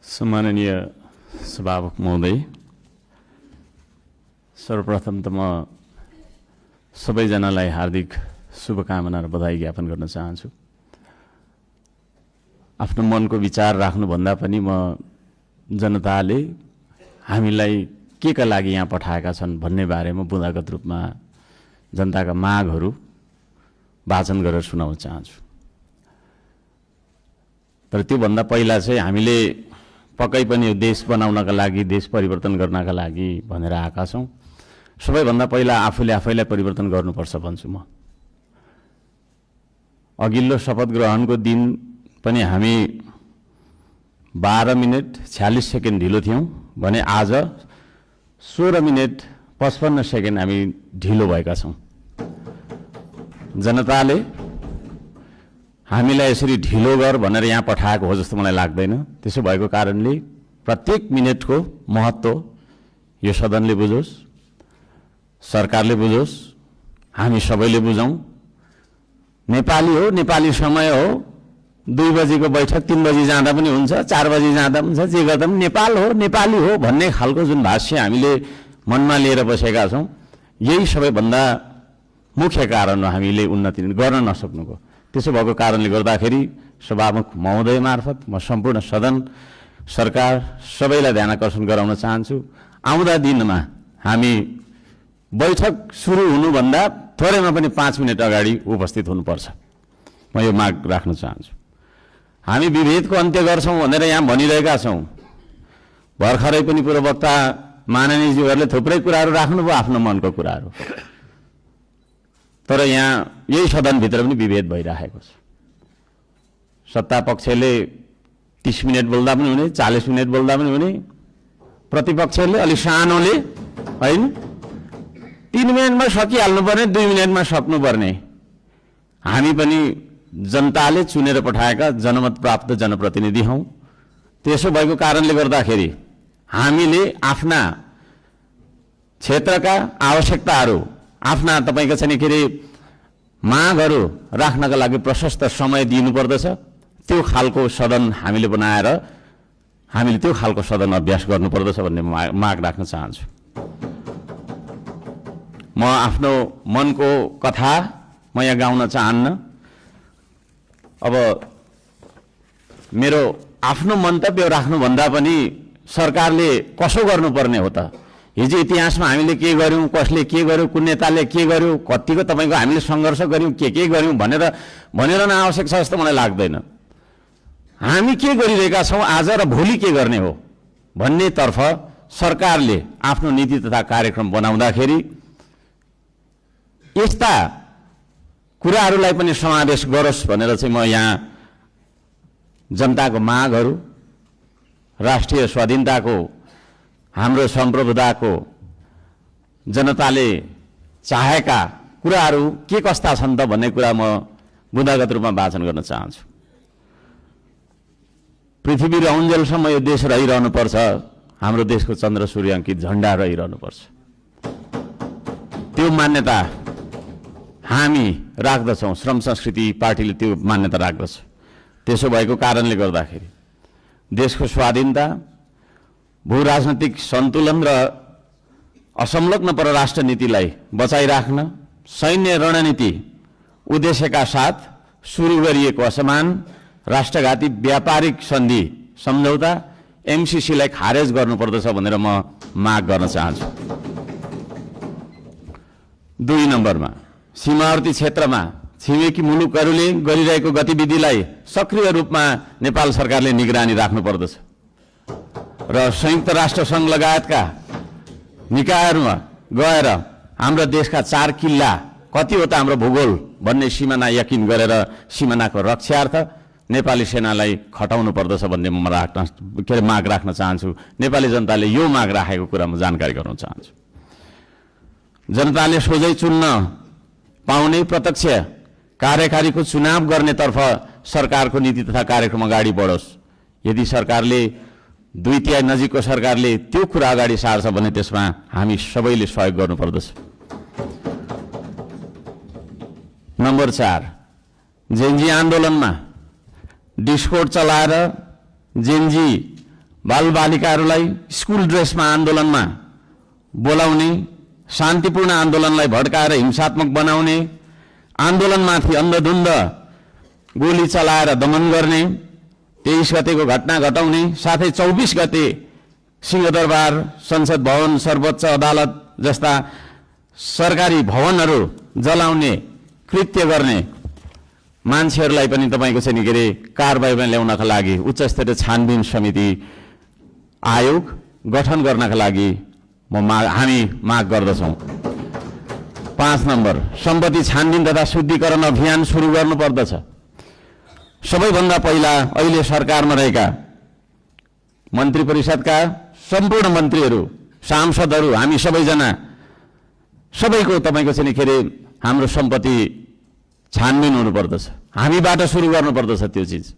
सम्माननीय सभामुख महोदय, सर्वप्रथम त म सबैजनालाई हार्दिक शुभकामना र बधाई ज्ञापन गर्न चाहन्छु। आफ्नो मनको विचार राख्नुभन्दा पनि म जनताले हामीलाई के का लागि यहाँ पठाएका छन् भन्ने बारेमा बुँदागत रूपमा जनताका मागहरू वाचन गरेर सुनाउन चाहन्छु। तर त्योभन्दा पहिला चाहिँ हामीले पक्कै पनि देश बनाउनका लागि, देश परिवर्तन गर्नका लागि भनेर आएका छौँ। सबैभन्दा पहिला आफूले आफैलाई परिवर्तन गर्नुपर्छ भन्छु म। अघिल्लो शपथ ग्रहणको दिन पनि हामी 12 मिनेट 46 सेकेन्ड ढिलो थियौँ भने आज 16 मिनेट 55 सेकेन्ड हामी ढिलो भएका छौँ। जनताले हामीलाई यसरी ढिलो गर भनेर यहाँ पठाएको हो जस्तो मलाई लाग्दैन। त्यसो भएको कारणले प्रत्येक मिनेटको महत्त्व यो सदनले बुझोस्, सरकारले बुझोस्, हामी सबैले बुझौँ। नेपाली हो, नेपाली समय हो, 2 बजेको बैठक 3 बजी जाँदा पनि हुन्छ, 4 बजी जाँदा पनि हुन्छ, जे गर्दा पनि नेपाल हो, नेपाली हो भन्ने खालको जुन भाष्य हामीले मनमा लिएर बसेका छौँ, यही सबैभन्दा मुख्य कारण हो हामीले उन्नति गर्न नसक्नुको। त्यसो भएको कारणले गर्दाखेरि सभामुख महोदय मार्फत म सम्पूर्ण सदन, सरकार सबैलाई ध्यान आकर्षण गराउन चाहन्छु। आउँदा दिनमा हामी बैठक सुरु हुनुभन्दा थोरैमा पनि 5 मिनेट अगाडि उपस्थित हुनुपर्छ। म यो माग राख्न चाहन्छु। हामी विभेदको अन्त्य गर्छौँ भनेर यहाँ भनिरहेका छौँ। भर्खरै पनि पूर्ववक्ता माननीयज्यूहरूले थुप्रै कुराहरू राख्नुभयो, आफ्नो मनको कुराहरू। तर यहाँ यही सदनभित्र पनि विभेद भइरहेको छ। सत्ता पक्षले 30 मिनेट बोल्दा पनि हुने, 40 मिनेट बोल्दा पनि हुने, प्रतिपक्षले अलि सानोले होइन 3 मिनेटमा सकिहाल्नुपर्ने, 2 मिनेटमा सक्नुपर्ने। हामी पनि जनताले चुनेर पठाएका जनमत प्राप्त जनप्रतिनिधि हौँ। त्यसो भएको कारणले गर्दाखेरि हामीले आफ्ना क्षेत्रका आवश्यकताहरू, आफ्ना तपाईँको चाहिँ के अरे मागहरू राख्नका लागि प्रशस्त समय दिनुपर्दछ। त्यो खालको सदन हामीले बनाएर हामीले त्यो खालको सदन अभ्यास गर्नुपर्दछ भन्ने माग राख्न चाहन्छु। म आफ्नो मनको कथा म यहाँ गाउन चाहन्न। अब मेरो आफ्नो मन्तव्य राख्नुभन्दा पनि सरकारले कसो गर्नुपर्ने हो त? हिजो इतिहासमा हामीले के गर्यौँ, कसले के गर्यो, कुन नेताले के गर्यो, कतिको तपाईँको हामीले सङ्घर्ष गर्यौँ, के गर्यौँ भनेर नआवश्यक छ जस्तो मलाई लाग्दैन। हामी के गरिरहेका छौँ आज र भोलि के गर्ने हो भन्नेतर्फ सरकारले आफ्नो नीति तथा कार्यक्रम बनाउँदाखेरि यस्ता कुराहरूलाई पनि समावेश गरोस् भनेर चाहिँ म यहाँ जनताको मागहरू, राष्ट्रिय स्वाधीनताको, हाम्रो सम्प्रभुताको, जनताले चाहेका कुराहरू के कस्ता छन् त भन्ने कुरा म बुँदागत रूपमा वाचन गर्न चाहन्छु। पृथ्वी रहन्जेलसम्म यो देश रहिरहनुपर्छ, हाम्रो देशको चन्द्र सूर्य अङ्कित झन्डा रहिरहनुपर्छ। त्यो मान्यता हामी राख्दछौँ। श्रम संस्कृति पार्टीले त्यो मान्यता राख्दछ। त्यसो भएको कारणले गर्दाखेरि देशको स्वाधीनता, भू राजनैतिक सन्तुलन र असंलग्न परराष्ट्र नीतिलाई बचाइराख्न सैन्य रणनीति उद्देश्यका साथ सुरु गरिएको असमान राष्ट्रघाती व्यापारिक सन्धि सम्झौता एमसीसीलाई खारेज गर्नुपर्दछ भनेर म माग गर्न चाहन्छु। 2 नम्बरमा सीमावर्ती क्षेत्रमा छिमेकी मुलुकहरूले गरिरहेको गतिविधिलाई सक्रिय रूपमा नेपाल सरकारले निगरानी राख्नुपर्दछ र संयुक्त राष्ट्र सङ्घ लगायतका निकायहरूमा गएर हाम्रो देशका 4 किल्ला कतिवटा हाम्रो भूगोल भन्ने सिमाना यकिन गरेर सिमानाको रक्षार्थ नेपाली सेनालाई खटाउनु पर्दछ भन्ने म माग राख्न चाहन्छु। नेपाली जनताले यो माग राखेको कुरा म जानकारी गराउन चाहन्छु। जनताले सोझै चुन्न पाउने प्रत्यक्ष कार्यकारीको चुनाव गर्नेतर्फ सरकारको नीति तथा कार्यक्रम अगाडि बढोस्। यदि सरकारले 2/3 नजिकको सरकारले त्यो कुरा अगाडि सार्छ भने त्यसमा हामी सबैले सहयोग गर्नुपर्दछ। नम्बर 4, जेनजी आन्दोलनमा डिस्कोड चलाएर जेनजी बालबालिकाहरूलाई स्कुल ड्रेसमा आन्दोलनमा बोलाउने, शान्तिपूर्ण आन्दोलनलाई भड्काएर हिंसात्मक बनाउने, आन्दोलनमाथि अन्धधुन्ध गोली चलाएर दमन गर्ने, 23 गतेको घटना घटाउने, साथै 24 गते सिंहदरबार, संसद भवन, सर्वोच्च अदालत जस्ता सरकारी भवनहरू जलाउने कृत्य गर्ने मान्छेहरूलाई पनि तपाईँको चाहिँ नि के अरे कारबाहीमा ल्याउनका लागि उच्च स्तरीय छानबिन समिति आयोग गठन गर्नका लागि हामी माग गर्दछौँ। 5 नम्बर, सम्पत्ति छानबिन तथा शुद्धिकरण अभियान सुरु गर्नुपर्दछ। सबैभन्दा पहिला अहिले सरकारमा रहेका मन्त्री परिषदका सम्पूर्ण मन्त्रीहरू, सांसदहरू, हामी सबैजना सबैको तपाईँको चाहिँ नि के अरे हाम्रो सम्पत्ति छानबिन हुनुपर्दछ। हामीबाट सुरु गर्नुपर्दछ त्यो चिज,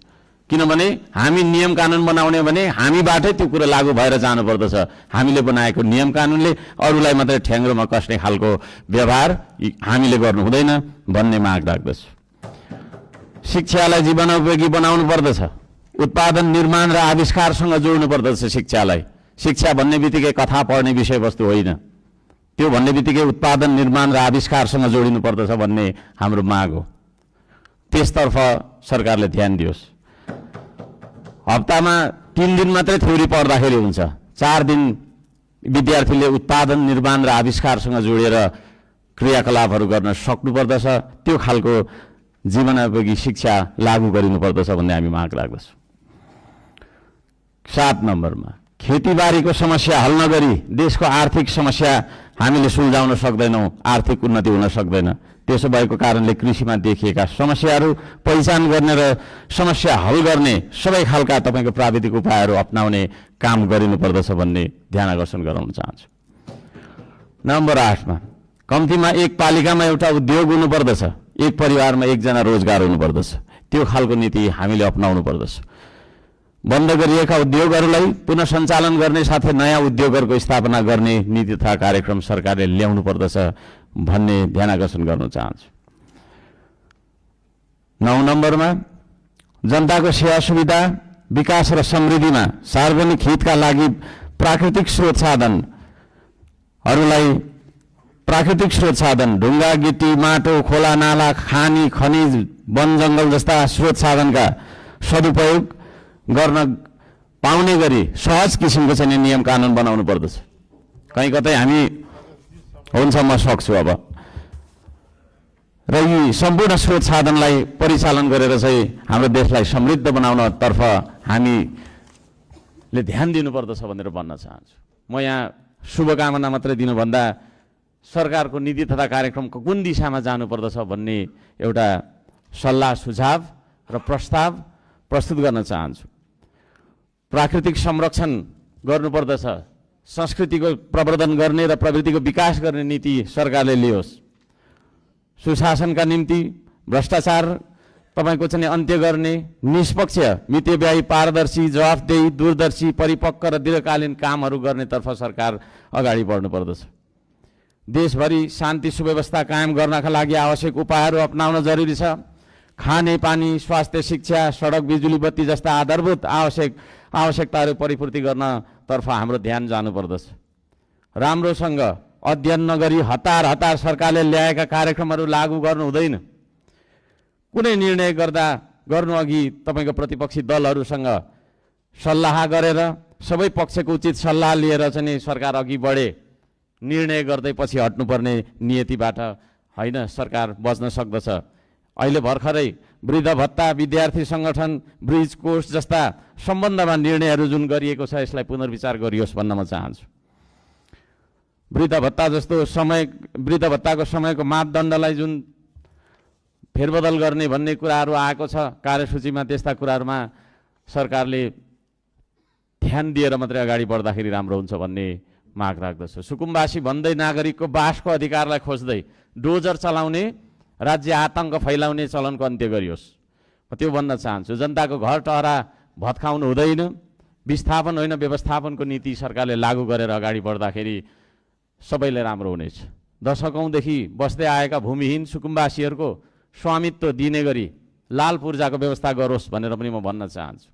किनभने हामी नियम कानुन बनाउने भने हामीबाटै त्यो कुरा लागू भएर जानुपर्दछ। हामीले बनाएको नियम कानुनले अरूलाई मात्रै ठ्याङ्ग्रोमा कस्ने खालको व्यवहार हामीले गर्नु हुँदैन भन्ने माग राख्दछु। शिक्षालाई जीवनोपयोगी बनाउनु पर्दछ। उत्पादन, निर्माण र आविष्कारसँग जोड्नु पर्दछ शिक्षालाई। शिक्षा भन्ने बित्तिकै कथा पढ्ने विषयवस्तु होइन, त्यो भन्ने बित्तिकै उत्पादन, निर्माण र आविष्कारसँग जोडिनु पर्दछ भन्ने हाम्रो माग हो। त्यसतर्फ सरकारले ध्यान दियोस्। हप्तामा 3 दिन मात्रै थ्योरी पढ्दाखेरि हुन्छ, 4 दिन विद्यार्थीले उत्पादन, निर्माण र आविष्कारसँग जोडेर क्रियाकलापहरू गर्न सक्नुपर्दछ। त्यो खालको जीवनोपयोगी शिक्षा लागू गरिनुपर्दछ भन्ने हामी माग राख्दछौँ। 7 नम्बरमा, खेतीबारीको समस्या हल नगरी देशको आर्थिक समस्या हामीले सुल्झाउन सक्दैनौँ, आर्थिक उन्नति हुन सक्दैन। त्यसो भएको कारणले कृषिमा देखिएका समस्याहरू पहिचान गर्ने र समस्या हल गर्ने सबै खालका तपाईँको प्राविधिक उपायहरू अपनाउने काम गरिनुपर्दछ भन्ने ध्यान आकर्षण गराउन चाहन्छु। नम्बर 8मा, कम्तीमा एक पालिकामा एउटा उद्योग हुनुपर्दछ, एक परिवारमा एकजना रोजगार हुनुपर्दछ। त्यो खालको नीति हामीले अपनाउनु पर्दछ। बन्द गरिएका उद्योगहरूलाई पुनः सञ्चालन गर्ने साथै नयाँ उद्योगहरूको स्थापना गर्ने नीति तथा कार्यक्रम सरकारले ल्याउनु पर्दछ भन्ने ध्यान आकर्षण गर्न चाहन्छु। 9 नम्बरमा, जनताको सेवा सुविधा, विकास र समृद्धिमा सार्वजनिक हितका लागि प्राकृतिक स्रोत साधन ढुङ्गा, गिटी, माटो, खोला, नाला, खानी, खनिज, वन जङ्गल जस्ता स्रोत साधनका सदुपयोग गर्न पाउने गरी सहज किसिमको चाहिँ नियम कानुन बनाउनु पर्दछ। कहीँ कतै हामी हुन्छ, म सक्छु अब, र यी सम्पूर्ण स्रोत साधनलाई परिचालन गरेर चाहिँ हाम्रो देशलाई समृद्ध बनाउनतर्फ हामीले ध्यान दिनुपर्दछ भनेर भन्न चाहन्छु। म यहाँ शुभकामना मात्रै दिनुभन्दा सरकारको नीति तथा कार्यक्रमको कुन दिशामा जानुपर्दछ भन्ने एउटा सल्लाह, सुझाव र प्रस्ताव प्रस्तुत गर्न चाहन्छु। प्राकृतिक संरक्षण गर्नुपर्दछ, संस्कृतिको प्रवर्धन गर्ने र प्रवृत्तिको विकास गर्ने नीति सरकारले लियोस्। सुशासनका निम्ति भ्रष्टाचार तपाईँको चाहिँ अन्त्य गर्ने, निष्पक्ष, मितव्ययी, पारदर्शी, जवाफदेही, दूरदर्शी, परिपक्व र दीर्घकालीन कामहरू गर्नेतर्फ सरकार अगाडि बढ्नुपर्दछ। देशभरि शान्ति सुव्यवस्था कायम गर्नका लागि आवश्यक उपायहरू अपनाउन जरुरी छ। खाने पानी, स्वास्थ्य, शिक्षा, सडक, बिजुली बत्ती जस्ता आधारभूत आवश्यकताहरू परिपूर्ति गर्नतर्फ हाम्रो ध्यान जानुपर्दछ। राम्रोसँग अध्ययन नगरी हतार सरकारले ल्याएका कार्यक्रमहरू लागू गर्नु हुँदैन। कुनै निर्णय गर्नु अघि तपाईँको प्रतिपक्षी दलहरूसँग सल्लाह गरेर सबै पक्षको उचित सल्लाह लिएर चाहिँ सरकार अघि बढे। निर्णय गर्दै पछि हट्नुपर्ने नियतिबाट होइन, सरकार बच्न सक्दछ। अहिले भर्खरै वृद्ध भत्ता, विद्यार्थी सङ्गठन, ब्रिज कोर्स जस्ता सम्बन्धमा निर्णयहरू जुन गरिएको छ यसलाई पुनर्विचार गरियोस् भन्न म चाहन्छु। वृद्ध भत्ताको समयको मापदण्डलाई जुन फेरबदल गर्ने भन्ने कुराहरू आएको छ कार्यसूचीमा, त्यस्ता कुराहरूमा सरकारले ध्यान दिएर मात्रै अगाडि बढ्दाखेरि राम्रो हुन्छ भन्ने माग राख्दछु। सुकुम्बासी भन्दै नागरिकको बासको अधिकारलाई खोज्दै डोजर चलाउने, राज्य आतङ्क फैलाउने चलनको अन्त्य गरियोस्। म त्यो भन्न चाहन्छु। जनताको घर टहरा भत्काउनु हुँदैन, विस्थापन होइन व्यवस्थापनको नीति सरकारले लागू गरेर अगाडि बढ्दाखेरि सबैले राम्रो हुनेछ। दशकौँदेखि बस्दै आएका भूमिहीन सुकुम्बासीहरूको स्वामित्व दिने गरी लाल पूर्जाको व्यवस्था गरोस् भनेर पनि म भन्न चाहन्छु।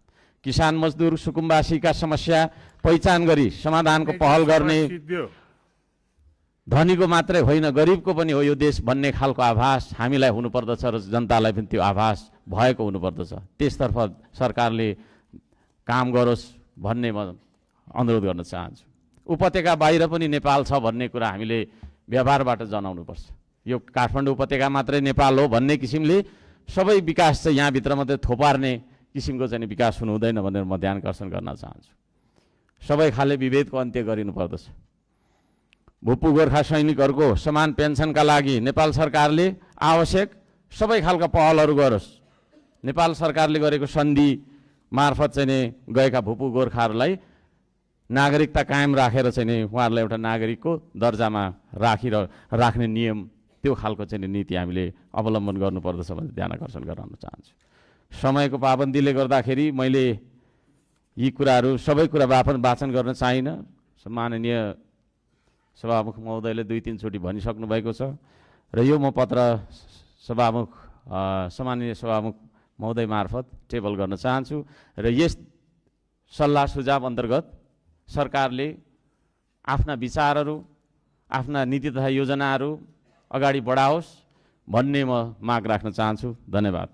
किसान मजदुर सुकुम्बासीका समस्या पहिचान गरी समाधानको पहल गर्ने, धनीको मात्रै होइन गरिबको पनि हो यो देश भन्ने खालको आभास हामीलाई हुनुपर्दछ र जनतालाई पनि त्यो आभास भएको हुनुपर्दछ। त्यसतर्फ सरकारले काम गरोस् भन्ने म अनुरोध गर्न चाहन्छु। उपत्यका बाहिर पनि नेपाल छ भन्ने कुरा हामीले व्यवहारबाट जनाउनुपर्छ। यो काठमाडौँ उपत्यका मात्रै नेपाल हो भन्ने किसिमले सबै विकास चाहिँ यहाँभित्र मात्रै थोपार्ने किसिमको चाहिँ विकास हुनु हुँदैन भनेर म ध्यान आकर्षण गर्न चाहन्छु। सबै खाले विभेदको अन्त्य गरिनुपर्दछ। भूपू गोर्खा सैनिकहरूको समान पेन्सनका लागि नेपाल सरकारले आवश्यक सबै खालका पहलहरू गरोस्। नेपाल सरकारले गरेको सन्धि मार्फत चाहिँ नि गएका भूपू गोर्खाहरूलाई नागरिकता कायम राखेर चाहिँ नि उहाँहरूलाई एउटा नागरिकको दर्जामा राख्ने नियम त्यो खालको चाहिँ नीति हामीले अवलम्बन गर्नुपर्दछ भनेर ध्यान आकर्षण गराउन चाहन्छु। समयको पाबन्दीले गर्दाखेरि मैले यी कुराहरू सबै कुरा वाचन गर्न चाहिनँ। माननीय सभामुख महोदयले 2-3 चोटि भनिसक्नु भएको छ र यो म पत्र सम्माननीय सभामुख महोदय मार्फत टेबल गर्न चाहन्छु र यस सल्लाह सुझाव अन्तर्गत सरकारले आफ्ना विचारहरू आफ्ना नीति तथा योजनाहरू अगाडि बढाओस् भन्ने म माग राख्न चाहन्छु। धन्यवाद।